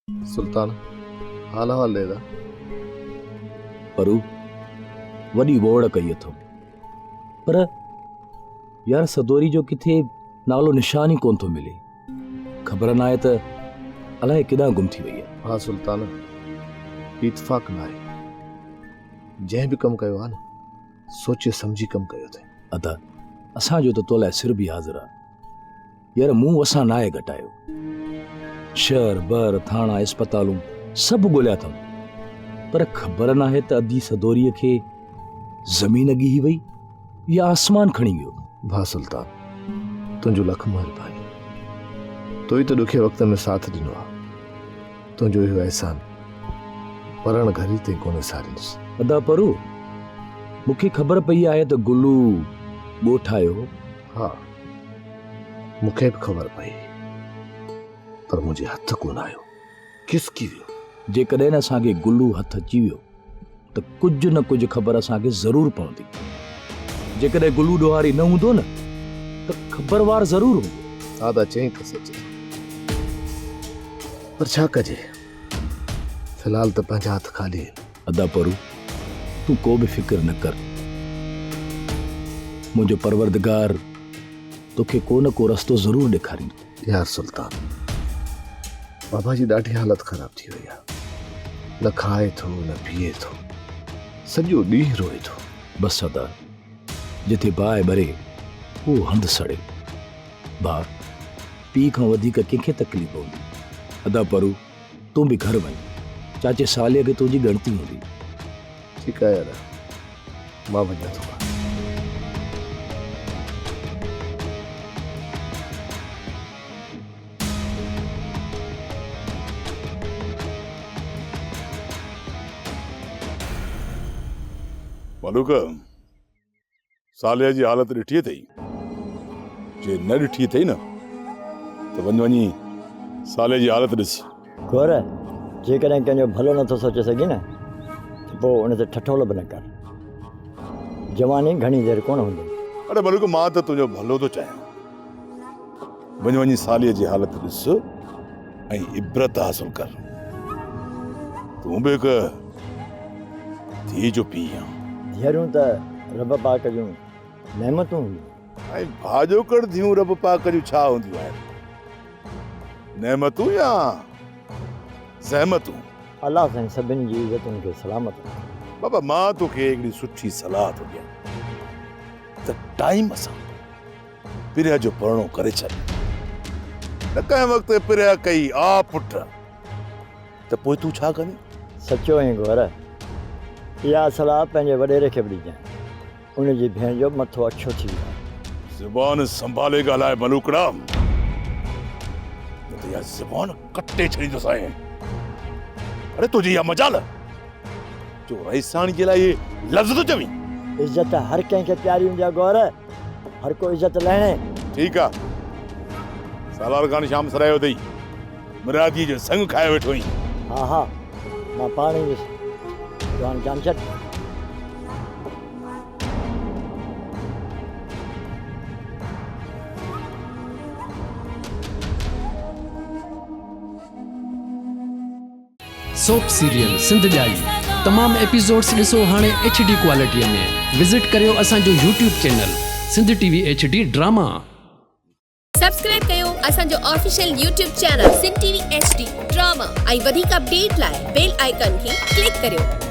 سلطان، حال احوال ڏي ادا. پرو، وڏي ووڙ ڪئي اٿم. پر يار سدوري جو ڪٿي نالو نشان ئي ڪونه ٿو ملي. خبر ناهي ته الائي ڪيڏانهن گم ٿي وئي آهي. ها سلطان، اتفاق ناهي. جنهن به ڪم ڪيو آهي نه، سوچي سمجهي ڪم ڪيو اٿئي. ادا، اسان جو ته تو لاء سر به حاضر آهي. يار مون وسان ناهي گهٽايو. شهر، بر، ٿاڻا، اسپتالون سڀ ڳوليا اٿم پر خبر ناهي ته ادي سدوريء کي زمين ڳيهي وئي يا آسمان کڻي ويو. ڀاء سلطان، تنهنجون لک مهربانيون. تو ئي ته ڏکي وقت ۾ ساٿ ڏنو آ. تنهنجو اهو احسان مرڻ گهڙي تائين ڪونه وساريندس. ادا پرو، مون کي خبر پئي آهي ته گلو ڳوٺ آيو هو. ها، مون کي به خبر پئي، پر منهنجي هٿ ڪونه آيو، کسڪي ويو. جيڪڏهن اسان کي گلو هٿ اچي ويو ته ڪجهه نه ڪجهه خبر اسان کي ضرور پوندي. جيڪڏهن گلو ڏوهاري نه هوندو نه ته خبروار ضرور هوندو. ها ادا چئين ته سچ ٿو، پر ڇا ڪجي، في الحال ته پنهنجا هٿ خالي آهن. ادا پرو، تون ڪو به فڪر نه ڪر. منهنجو پروردگار توکي ڪو نه ڪو رستو ضرور ڏيکاريندو. يار سلطان، بابا جي ڏاڍي حالت خراب ٿي وئي آهي. نه کائي ٿو نه پيئي ٿو. سڄو ڏينهن روئي ٿو. بس ادا، جتي باهه ٻري، اهو هنڌ سڙي. ڀاء، پيء کان وڌيڪ ڪنهن کي تڪليف هوندي؟ ادا پرو، تون به گهر وڃ، چاچي صالح کي تنهنجي ڳڻتي هوندي. ٺيڪ آهي ادا، مان وڃان ٿو. ملوڪ، صالح جي حالت ڏٺي اٿئي؟ جي نه ڏٺي اٿئي نه ته وڃ وڃي صالح جي حالت ڏس. گور، جيڪڏهن ڪنهن جو ڀلو نٿو سوچي سگهين نه ته پوء ان تي ٺٺول به نه ڪر. جواني گهڻي دير ڪونه هوندي. اڙي ملوڪ، مان ته تنهنجو ڀلو ٿو چاهيان. وڃ وڃي صالح جي حالت ڏس ۽ عبرت حاصل ڪر. تون به هڪ ڌيء جو پيء آن. ڌيئرون ته رب پاڪ جون نعمتون هونديون آهن. ۽ ڀاڄوڪڙ ڌيئون رب پاڪ جون ڇا هونديون آهن؟ نعمتون يا زحمتون؟ الله سائين سڀني جي عزتن کي سلامت رکي. بابا مان توکي هڪڙي سٺي صلاح ٿو ڏيان ته ٽائيم سان پريا جو پرڻو ڪري ڇڏ. نه ڪنهن وقت پريا ڪئي آ پٽ ته پوء تون ڇا ڪندين؟ سچو ۽ گهر، اها صلاح پنهنجي وڏيري کي به ڏجانء. ان جي ڀيڻ جو مٿو اڇو ٿي ويو آهي. زبان سنڀالي ڳالهاء ملوڪڙا، نه ته اها زبان ڪٽي ڇڏيندوسانء. اڙي تنهنجي اها مجال جو رئيساڻي جي لاء اهي لفظ ٿو چوين؟ عزت هر ڪنهن کي پياري هوندي آهي گهر. هر ڪو عزت لهڻي. ٺيڪ آ سالار خان شام سرايو اٿئي مراديء جو سڱ کائي ويٺو آهين. ها ها مان پاڻ ايندس تون هاڻ جان ڇڏ. سوپ سيريل سنڌ ڄائي تمام ايپيسوڊس ڏسو هاڻي ايڇ ڊي ڪوالٽي ۾ وزٽ ڪريو اسان جو YouTube channel Sindh T V H D drama. Subscribe ڪيو اسان جو official YouTube channel Sindh T V H D drama ۽ وڌيڪ اپڊيٽ لاء بيل آئيڪان کي ڪلڪ ڪريو.